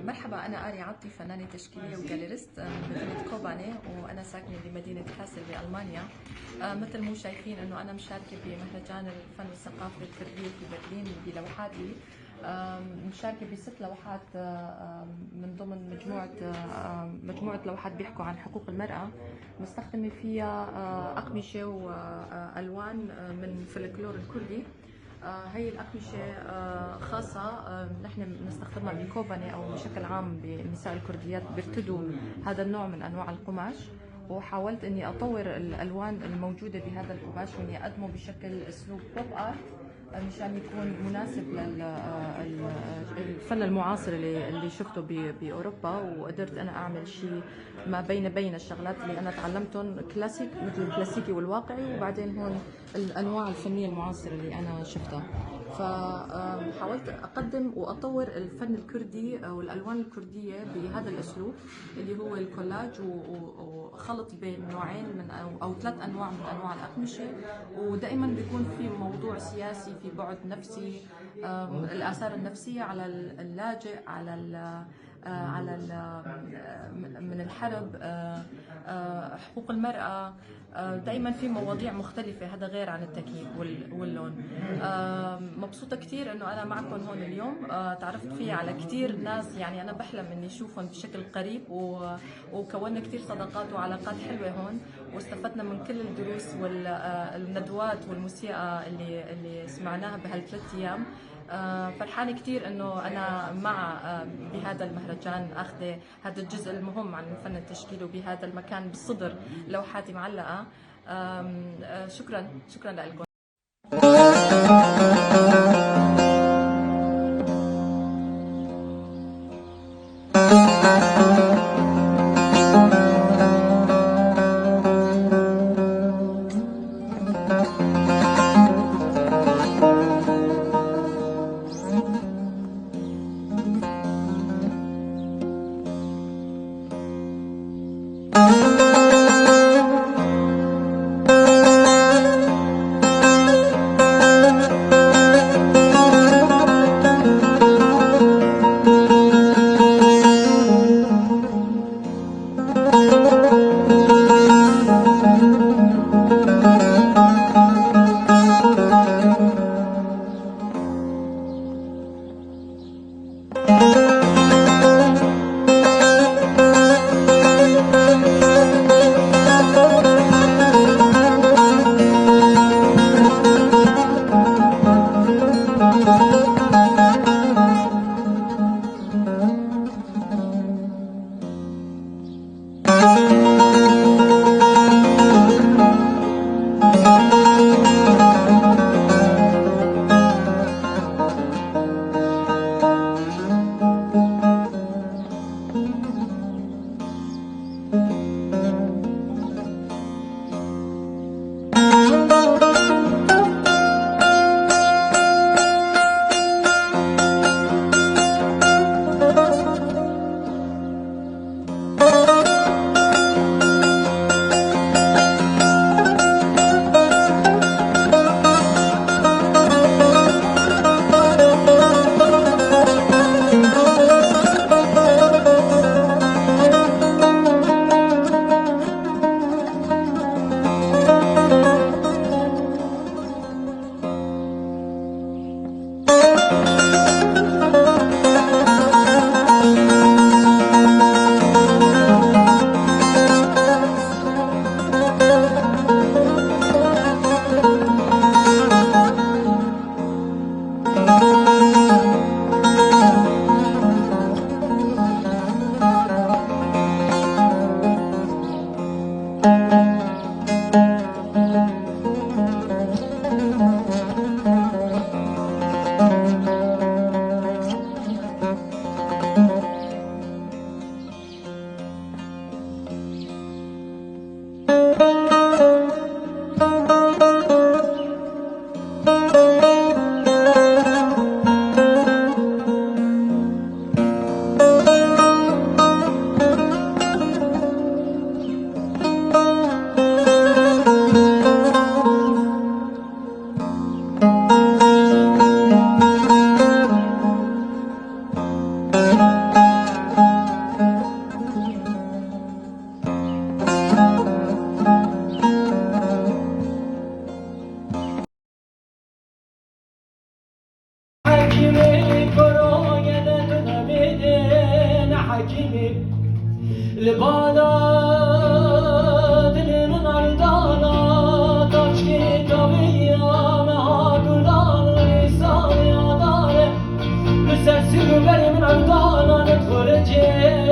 مرحبا، أنا آري عطي، فنانة تشكيلية و gallerist من مدينة كوباني، وأنا ساكنة بمدينة كاسل بألمانيا. مثل مو شايفين إنه أنا مشاركة بمهرجان الفن والثقافة الكردية في برلين بلوحاتي. مشاركة ب6 لوحات من ضمن مجموعة لوحات بيحكوا عن حقوق المرأة، مستخدمة فيها أقمشة وألوان من فلكلور الكردي. هي الأقمشة خاصة نحن بنستخدمها بكوباني أو بشكل عام بالنساء الكرديات بيرتدوا هذا النوع من أنواع القماش، وحاولت إني أطور الألوان الموجودة بهذا القماش وإني أقدمه بشكل أسلوب pop art مشان يكون مناسب للفن المعاصر اللي شفته بأوروبا. وقدرت أنا أعمل شيء ما بين الشغلات اللي أنا تعلمتهم كلاسيك مثل الكلاسيكي والواقعي، وبعدين هون الأنواع الفنية المعاصرة اللي أنا شفتها. فحاولت أقدم وأطور الفن الكردي والألوان الكردية بهذا الأسلوب اللي هو الكولاج وخلط بين نوعين من أو 3 أنواع من أنواع الأقمشة، ودائما بيكون في موضوع سياسي، في بعد نفسي، الآثار النفسية على اللاجئ، على من الحرب، حقوق المرأة، دائما في مواضيع مختلفة، هذا غير عن التكييف واللون. مبسوطة كثير إنه أنا معكم هون اليوم، تعرفت فيه على كثير ناس، يعني أنا بحلم إني أشوفهم بشكل قريب، وكونا كثير صداقات وعلاقات حلوة هون، واستفدنا من كل الدروس والندوات والموسيقى اللي سمعناها بهالثلاث أيام. فرحانة كثير إنه أنا مع بهذا المهرجان، أخذ هذا الجزء المهم عن الفن التشكيلي وبهذا المكان بالصدر لوحاتي معلقة. شكرا، شكرا لكم. لبعدا دل من عردانا تاچکی تاویا مها گلان نیسان یاداره لسر سیرو بری من عردانا ندخل جه.